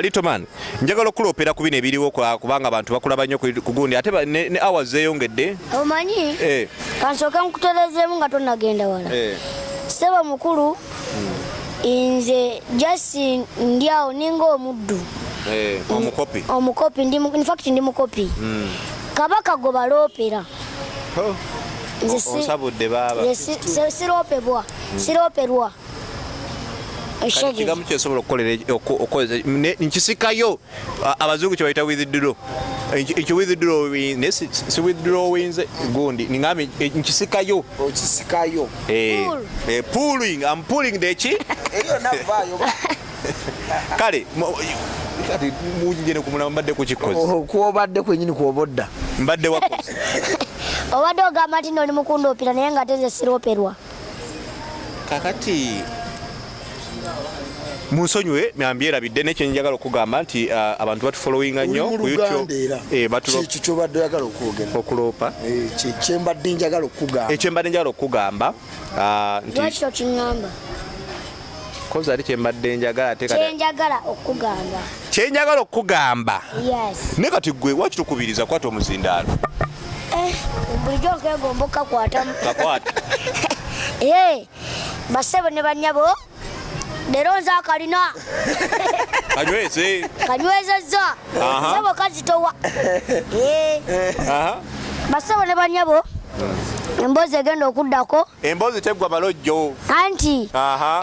Litoman, njagala okuloopera ku bino ebiriwo kubanga abantu bakulaba nnyo ku gundi, ate ne hours zeeyongedde. Omanyi, kansooke nkuterezeemu nga tonnagenda wala. Ssebo mukulu, nze just ndi awo ninga omuddu. Omukopi. Omukopi, in fact ndi mukopi. Kabaka gwe baloopera. Oh, Nze onsabudde baaba. Nze siroopebwa, sirooperwa. Kati Oshege. kigambo kyesobola okukolera okukozesa nkisikayo, abazungu kye bayita withdraw. Nki withdraw, naye si withdrawinze gundi, ningambye nkisikayo. Okisikayo. Pull. Pulling, I'm pulling the ki. Eyo navaayo. Kale kati munjene ku mulamwa, mbadde kukikozi. Kwobadde kwenyini kwobodda. Mbadde wakozi. Obadde ogamba nti noli mukundoopera, naye nga teze sirooperwa. Kakati munsonyiwe, myambyerabidde nekyo njagala okugamba nti abantu batufollowinga nnyo Oli mu ku YouTube. Luganda era. Kyekyo kyobadde oyagala okwogera. Okuloopa. Kyembadde njagala okugamba. Ekyo mbadde njagala okugamba nti Lwaki tokiŋŋamba? Kozi ate kyembadde njagala ate kati Kyenjagala okugamba. Kyenjagala okugamba. Yes. Naye kati gwe waki tukubiriza kwata omuzindaalo? Bulijjo nkegomba okukakwatamu. Kakwata. Bassebo ne bannyabo, leero nze akalina. Kanyweze. Kanywezezza. Ssebo kazitowa. Bassebo ne bannyabo, emboozi egenda okuddako. Emboozi teggwa balojjo. Anti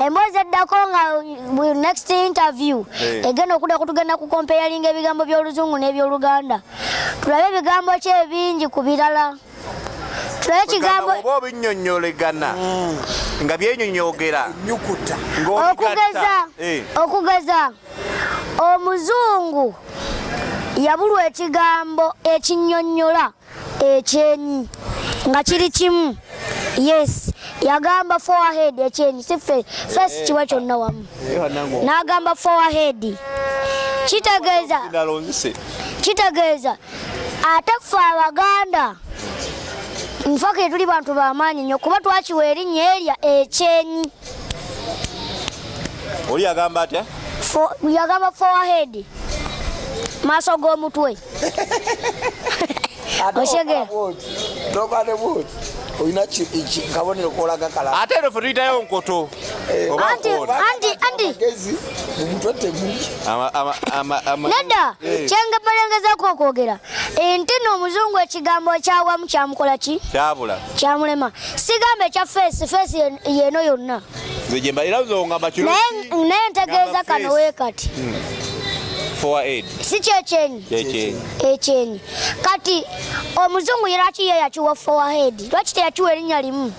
emboozi eddako nga next interview egenda okuddako, tugenda kukompeyalinga ebigambo by'Oluzungu n'eby'Oluganda, tulabe ebigambo ki ebingi ku birala, tulabe ekigambo. Oba obinyonyolegana nga byenyonyogera. Nyukuta. Ng'obigatta. Okugeza, okugeza omuzungu yabulwa ekigambo ekinnyonnyola ekyenyi nga kiri kimu. Yes, yagamba forehead, ekyenyi, si face, kiwa kyonna wamu, n'agamba forehead, kitegeeza Nalonzise. Kitegeeza ate ffe Abaganda nfake tuli bantu bamaanyi nnyo, kuba twakiwa erinnya erya ekyenyi. Oli agamba atya? Yagamba forehead, maaso g'omutwe. Oshegera. Noba ne bwoti olina kabonero kolaga kala. Ate ero ffe tuyitayo nkoto oba nkoona. Anti Amagezi mu mutwe temuli. Nedda. Kyengebalengezako okwogera nti no omuzungu ekigambo ekyawamu kyamukola ki? Kyabula. Kyamulema. Sigamba ekya face, face yeno yonna. Nze gye mbalira nzongamba kiro. Naye ntegeeza Gamba kano face. weekati. Forehead. Si kyekyenyi? Kyekyenyi. Ekyenyi. Kati omuzungu ye lwaki ye yakiwa forehead? Lwaki teyakiwa erinnya limu?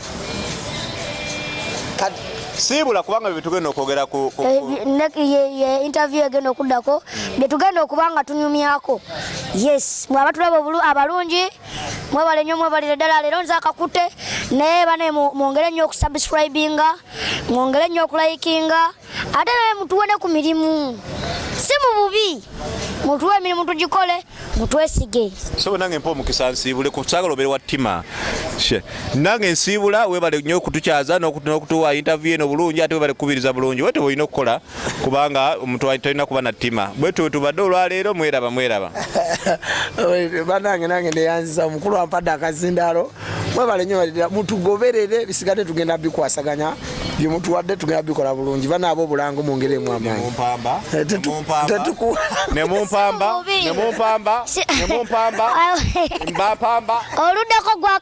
Kati Siibula, kubanga bye tugenda okwogera ku Ye interview egenda okuddako bye tugenda okuba nga tunyumyako. Yes, mwaba tulaba abalungi, mwebale nnyo, mwebalire ddala. Leero nze akakutte, naye bane mwongere nnyo okusubscribinga, mwongere nnyo okulikinga, ate naye mutuwe ne ku mirimu, si mu bubi, mutuwe emirimu tugikole, mutwesige. So nange mpa omukisa nsiibule, kusagala obeere wa ttima. Nange nsiibula. Webale nnyo okutukyaza n'okutuwa interview eno bulungi, ate webale kukubiriza bulungi. Bwetyo bwolina okukola, kubanga omuntu talina kuba na ttima. Bwetyo tubadde olwaleero. Mweraba, mweraba. Banange, nange neyanziza omukulu ampadde akazindaalo. Mwebale nnyo balira, mutugoberere, bisigadde tugenda bikwasaganya. Byemutuwadde tugenda bikola bulungi. Banaaba obulango mu ngeri emu amaanyi. Nemumpamba. Si Nemumpamba. bubi. Nemumpamba. Si- Nemumpamba, mbampamba. Oluddako gwaka.